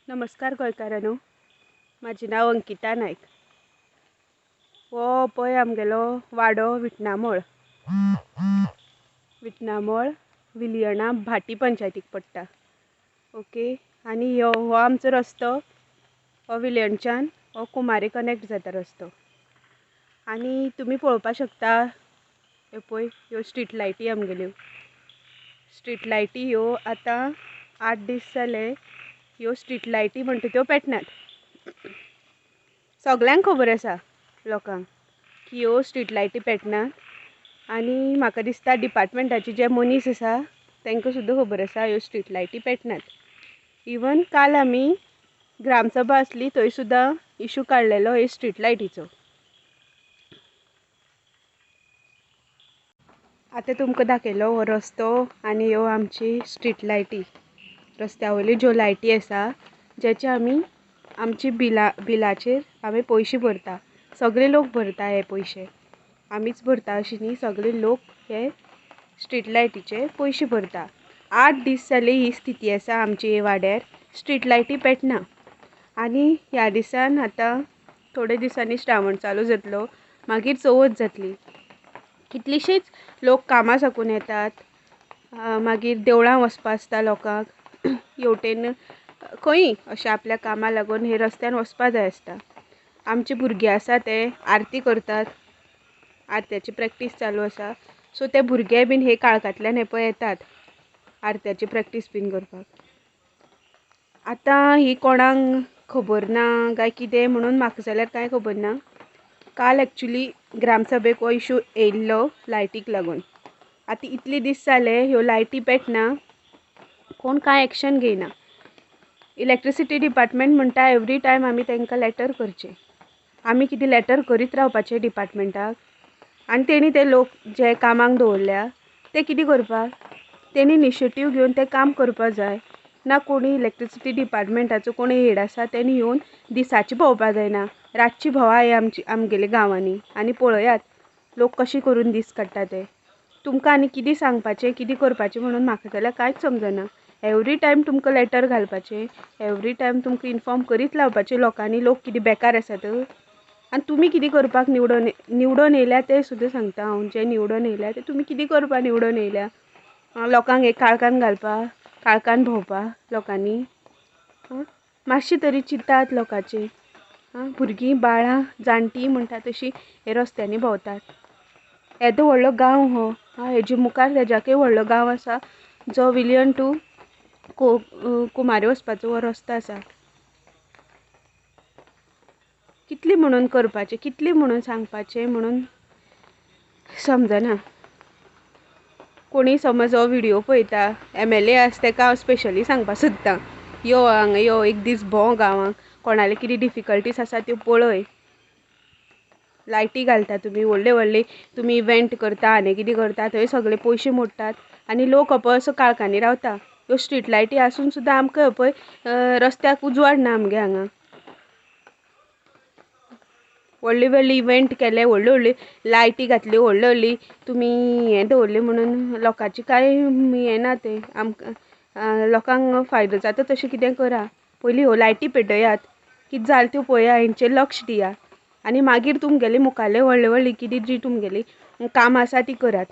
नमस्कार गोंयकारांनो, म्हाजें नांव अंकिता नायक. हो पळय आमगेलो वाडो विटनामोळ. विटनामोळ विलियणा भाटी पंचायतीक पडटा. ओके, आनी ह्यो हो आमचो रस्तो, हो विलियणच्यान हो कुमारे कनेक्ट जाता रस्तो. आनी तुमी पळोवपाक शकता, ह्यो पळय ह्यो स्ट्रीट लायटी आमगेल्यो. स्ट्रीट लायटी ह्यो आतां 8 दीस जाले ह्यो स्ट्रीट लायटी म्हणटा त्यो पेटनात. सगल्यांक खबर आसा लोकांक की ह्यो स्ट्रीट लायटी पेटनात. आनी म्हाका दिसता डिपार्टमेंटाचे जे मनीस आसा तांकां सुद्दां खबर आसा ह्यो स्ट्रीट लायटी पेटनात. इवन काल आमी ग्रामसभा आसली थंय सुद्दां इशू काडलेलो हे स्ट्रीट लायटीचो. आतां तुमकां दाखयलो हो रस्तो आनी ह्यो आमची स्ट्रीट लायटी, रस्त्या वयल्यो ज्यो लायटी आसा ज्याचे आमी आमची बिलाचेर आमी पयशे भरता. सगळे लोक भरता हे पयशे, आमीच भरता अशें न्ही, सगळे लोक हे स्ट्रीट लायटीचे पयशे भरता. 8 दीस जाले ही स्थिती आसा आमची वाड्यार, स्ट्रीट लायटी पेटना. आनी ह्या दिसान आतां थोडे दिसांनी श्रावण चालू जातलो, मागीर चवथ जातली. कितलीशीच लोक कामां साकून येतात, मागीर देवळां वचपा आसता लोकांक, हेवटेन खंयी अशें आपल्या कामां लागून हे रस्त्यान वचपा जाय आसता. आमचे भुरगे आसा ते आरती करतात, आरत्याची प्रॅक्टीस चालू आसा, सो ते भुरगे बीन हे काळखांतल्यान हे पळय येतात आरत्याची प्रॅक्टीस बीन करपाक. आतां ही कोणाक खबर ना काय कितें म्हणून म्हाका जाल्यार कांय खबर ना. काल एक्चुली ग्रामसभेक हो इशू येयल्लो लायटीक लागून. आतां इतले दीस जाले ह्यो लायटी पेटना, कोण कांय एक्शन घेयना. इलेक्ट्रिसिटी डिपार्टमेंट म्हणटा एवरी टायम आमी तांकां लेटर करचें, आमी कितें लेटर करीत रावपाचें डिपार्टमेंटाक. आनी तेणी ते लोक जे कामाक दवरल्या ते कितें करपाक, तेणी इनिशिएटीव घेवन तें काम करपाक जाय. ना कोणी इलेक्ट्रिसिटी डिपार्टमेंटाचो कोणी हेड आसा तेणी येवन दिसाची भोंवपा जायना, रातची भोंवा हे आमची आमगेले गांवांनी आनी पळयात लोक कशें करून दीस काडटा ते. तुमकां आनी कितें सांगपाचें कितें करपाचें म्हणून म्हाका जाल्यार कांयच समजना. एवरी टायम तुमकां लेटर घालपाचें, एवरी टायम तुमकां इनफॉर्म करीत रावपाचें लोकांनी, लोक कितें बेकार आसात. आनी तुमी कितें करपाक निवडून येयल्या तें सुद्दां सांगता हांव, जे निवडून येयल्या ते तुमी कितें करपाक निवडून येयल्या, लोकांक एक काळखान घालपा, काळखान भोंवपा लोकांनी. मातशें तरी चिंतात लोकांचें. भुरगीं बाळां जाणटीं म्हणटा तशीं हे रस्त्यांनी भोंवतात. येदो व्हडलो गांव हो, हेजे मुखार तेज्याकय व्हडलो गांव आसा जो विलियन टू कुमारे वचपाचो हो रस्तो आसा. कितली म्हणून करपाचें, कितली म्हणून सांगपाचें म्हणून समजना. कोणी समज हो व्हिडियो पळयता, MLA आसा तेका हांव स्पेशली सांगपाक सोदतां, यो हांगा यो, एक दीस भोंव गांवांक, कोणाले कितें डिफिकल्टीज आसा त्यो पळय. लायटी घालता तुमी, व्हडले व्हडले तुमी इव्हेंट करता आनी कितें करता, थंय सगळे पयशे मोडटात आनी लोक पळय असो काळखांनी रावता. ह्यो स्ट्रीट लायटी आसून सुद्दां आमकां पळय रस्त्याक उजवाड ना आमगे हांगा. व्हडले व्हडले इव्हेंट केले, व्हडले व्हडले लायटी घातल्यो, व्हडले व्हडली तुमी हें दवरलें म्हणून लोकांचें कांय हें ना, तें आमकां लोकांक फायदो जाता तशें कितें करा. पयलीं ह्यो लायटी पेटयात, कितें जालें त्यो पळया, हेंचेर लक्ष दिया आनी मागीर तुमगेले मुखाल्ले व्हडले व्हडले कितें जी तुमगेली कामां आसा ती करात.